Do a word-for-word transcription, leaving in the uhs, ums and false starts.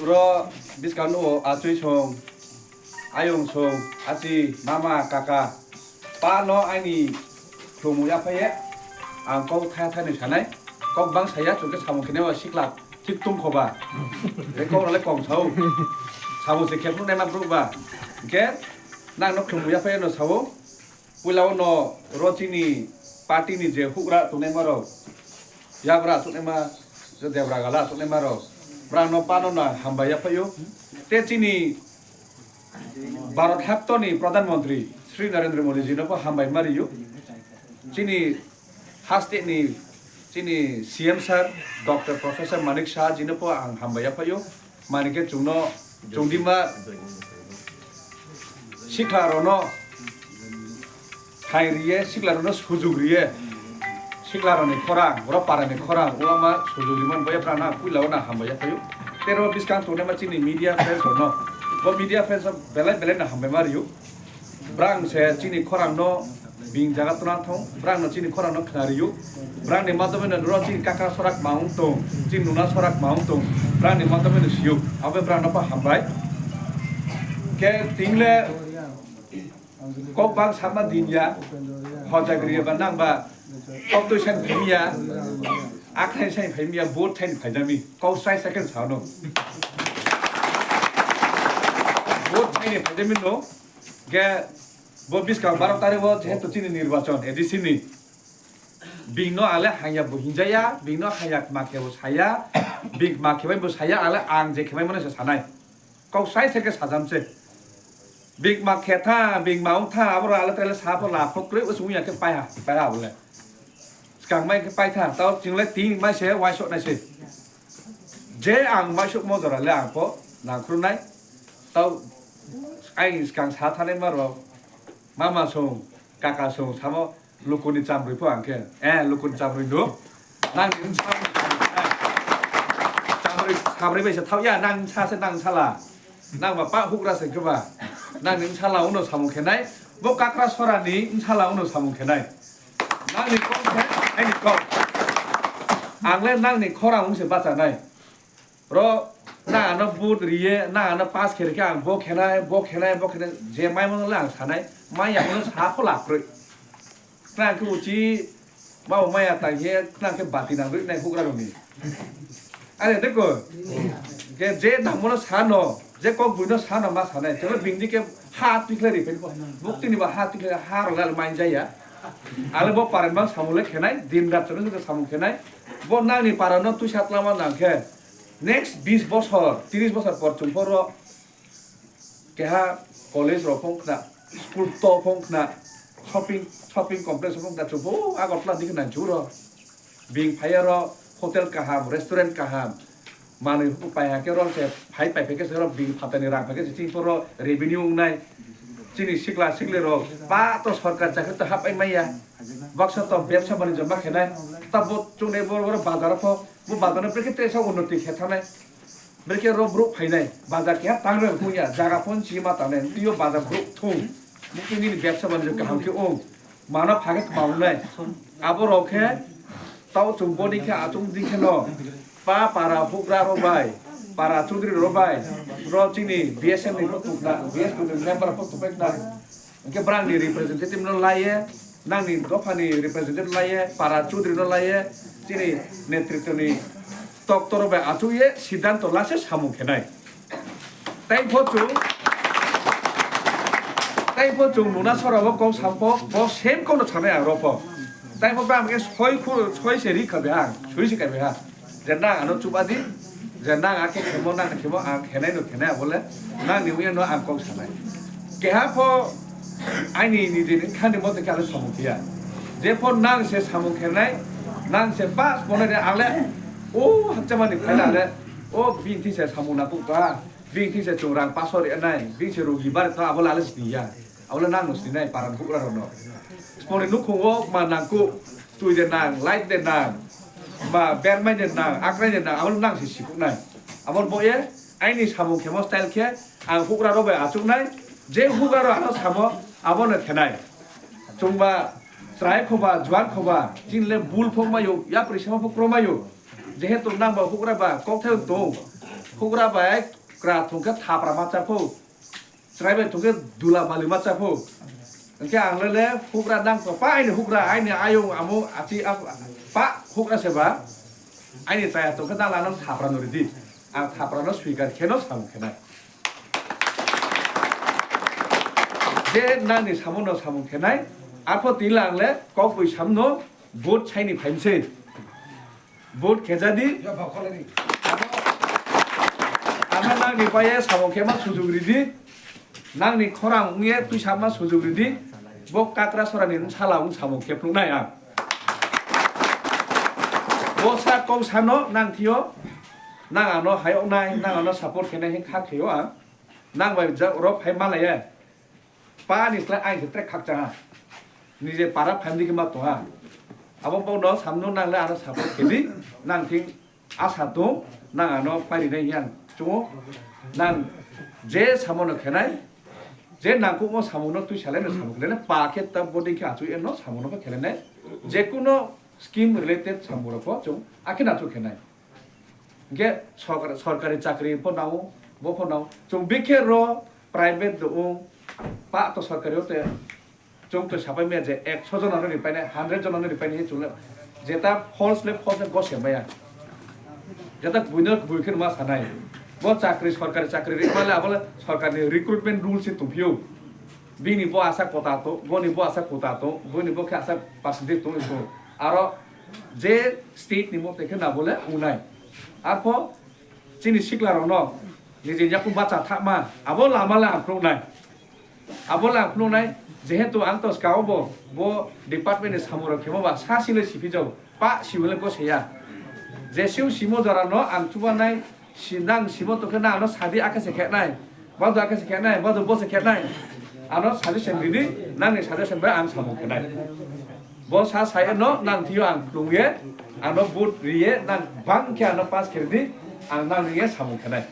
Bro, bwskango nugo achwi song, ayung song, achi, mama, kaka, pa no aini khulumwi yaphaye, ang kok thaya thaini sanai, kok bang saya, chwngkhe samung khenai o sikla thik tongkho ba, tei kok rwlai kong sao, samung se khe phunuknai ma phunuk ba, hinkhe nang no khulumwi yaphaye no sao. Puila o no ro chini party ni je hugra tongnaima rok, yagra tongnaima, je debra gala tongnaima rok, brang no pano na hambai yaphaio. Te chini Bharat hakto ni Pradhan Mantri Shri Narendra Modi ji no bo hambai ma rio. Chini haste ni chini C M sir Doctor Professor Manik Saha ji no bo ang hambai yaphaio. Manikhe chwngno, chwngdima sikla rokno thai riye, sikla rokno sujuk riye, sikla rokni khorang, borok parani khorang, o ma sujuk rimani bagwi brana puila o na hambai yaphaio. Tei ro bwskang tongnai ma chini media friends rokno, bo media friends rok belai belai no hambai ma rio. Brang se chini khorang no bing jaga tona thong, brang no chini khorang no khna rio. Brang ni madhyame no ro chini kaka sorak maung tong, chini nuna sorak maung tong, brang ni madhyame no siyuk, abo brang no pa hambai. Ke tingle kok bang sama din ya, hojagri ba nang ba, kok twi sai phai ya, akhai sai phai ya, vote sai phai dami, kok sai second sa no. Vote sai phai dami no, ke bo bwskang baro tarik o jehetu chini nirbachon A D C ni. Bing no ale hanya bo hinjaya, bing no hanya ma khe bo saya, bing ma khe bai bo saya, ale ang je khe bai mano se sanai. Kok sai se ke sajam se. Bing ma khe tha, bing ma ung tha, aboro ale tele sa pho la pho kroi, usung ya khe pai ha, pai ha bole. Skang mai khe pai tha, tao ching le tin mai se, wai sok nai se. Je ang wai sok mo jora le ang pho nang khru nai. Tao ai skang sa tha nai ma ro. Mama song, kaka song, samo, Lukuni chamrwi pho ang khe. Eh, lukuni chamrwi no. Nang ni bwsa chamrwi, chamrwi bai se thao ya, nang sa se nang sala. Nang ba pa hugra se khe ba. Nang ni bwsala uno samung khenai. Bo kakra sora ni bwsala uno samung khenai. Nang ni kok khe, ai ni kok. Ang le nang ni khorang ung se bacha nai. Ro, na ano vote riye, na ano pass khe rikhe ang bo khenai, bo khenai, bo khenai, je mai mano le ang sanai, mai ya mano sa pho lakroi. Khna khe uchi, ma bo maya tang ye, khna khe bati nang roi nai hugra roni. Are deko, ke je nang mano sa no, je kok bui no sa no ma sanai, tebe bingdi ke ha twi khlai ri phai, bukti ni ba ha twi khlai ha rok le mai jaya. Ale bo paren bang samung le khenai, din rat chono samung khenai, bo nang ni para no twi sat lama nang khe. Next bis bosor, tris bosor por chwng phoro keha college rok phung khna, school to phung khna, shopping, shopping complex phung khna chwng phung Agartala dikhe nang chwng ro. Bing phai aro hotel kaham, restaurant kaham, manwi pai hakhe ro se phai pai phai khe se ro bing phatani rang phai khe se chini phoro revenue wngnai. Chini sikla sikli rok ba to sorkar chakri to hap ai maya. Baksa to bebsa banijyo ma khenai. Ta bo chwng nai bor bor bazar pho, bo bazar no brekhe tesa unnoti khe thanai. Brekhe ro brouh phainai, bazar keha tangrwng thung ya, jaga phone si ma tangnai, twiyo bazar brouh thung. Bukti nini bebsa banijyo kaham khe ong. Mano phage kwma wngnai. Abo rok khe tao chwng boni khe achung di khe no. Pa para hugra rok bai, para chudri rok bai, ro chini B S F ni pho tukna, B S F ni member pho tupai na. Hwnkhe brang ni representative no laiye, nang ni dopha ni representative laiye, para chudri no laiye, chini netritwo ni toktor bai achuk ye siddhanto lase samung khenai. Tai pho chwng, tai pho chwng nuna sora bo kok sam pho, bo same kok no sanai ang ro pho. Tai pho ba ang khe soi khu, soi se ri kha be ang, sui se kai be ha. Je nang ano chuba di, je nang a khe khemo, nang khemo, ang khenai no khenai abo le, nang ni wi no ang kok sanai. Keha pho aini nijeni khani mote khe ale samung khiya. Je pho nang se samung khenai, nang se pas pho nai ang le, o hapcha mani phai le, o bini thing se samung na kuk ta, bini thing se chwng rang pasor ya nai, bini se rugi bar ta abo le ale sini ya. Abo le nang no sini nai paran kuk ra no. Sponi nukhung o ma nang kuk. Twi de nang, light de nang, ba bermai de nang, akrai de nang, abo nang se sikuknai. Abo bo ye, aini samung khemo style khe, ang hugra rok bai achuknai, je hugra rok ano samo, abo no khenai. Chwngba, chwrai khoba, juan khoba, chini le bul phok mayo, yapri sema phok kro mayo. Jehetu nang ba hugra ba, kok thai tong. Hugra bai kwra thungkhe thapra ma chaphu. Chwrai bai thungkhe dula bali ma chaphu. Hwnkhe ang le le hugra nang to pa aini hugra aini ayung amu achi ap-, pa hugra se ba. Aini chaya tongkhe nang lano thapra no ridi. Ang thapra no swikar kheno samung khenai. Je nangni samung no samung khenai. Apho tila ang le kok bui samno vote saini phaimse. Vote khejadi. Ano nangni paye samung khema sujuk ridi. Nangni khorang wngye twisama sujuk ridi. Bo kakra sorani sala wng samung khepnuknai ang. Bo sa kok sano nang thio. Nang ano hayoknai, nang ano support khenai hin kha khaio ang. Nang bai ja-, rok hai malaya. Pa ni slai aini se trek khakchang ha. Nije para family khe ma tong ha. Abo bo no samno nang le ano support khedi, nang thing asa tong, nang ano pairi nai yang chungo, nang je samo no khenai, je nangkuk mo samo no twi salai no samo khenai, pa khe ta body khe achu no samo no khe khenai, je kuno scheme related samo rok chung akhe na chu khenai. Hingke sorkar-, sorkari chakri pho nao, bo pho nao. Chwng bikhe ro private do wng, pa to sorkari o te chwng to sapai maya je ekso jona no ripai nai, hundred jona no ripai nai, chwng le jeta false le false le gose maya. Jeta buino bui khe ma sanai. Bo chakri, sorkari chakri ri pale abole sorkarni recruitment rules se tongphio. Bini bo asa kota to, boni bo asa kota to, boni bo khe asa percentage tong isu. Aro je state ni mote khe na bole unai. Arpho chini sikla rok no niji yakung bacha thakma, abo lama le ang phunuknai. Abo le ang phunuknai, jehetu ang to ska o bo, bo department ni samung rok khemo ba sa sile sipi jago, pa siwile bo seya. Jesiu simo jora no ang chubanai, si nang simo tokhe na ano sadi akhe se khenai, bado akhe se khenai, bado bo se khenai. Ano suggestion ridi, nangni suggestion bai ang samung khenai. Bo sa sai no nang thio ang phunukye, ano vote riye, nang bang khe ano pass khe ridi, ang nang riye samung khenai.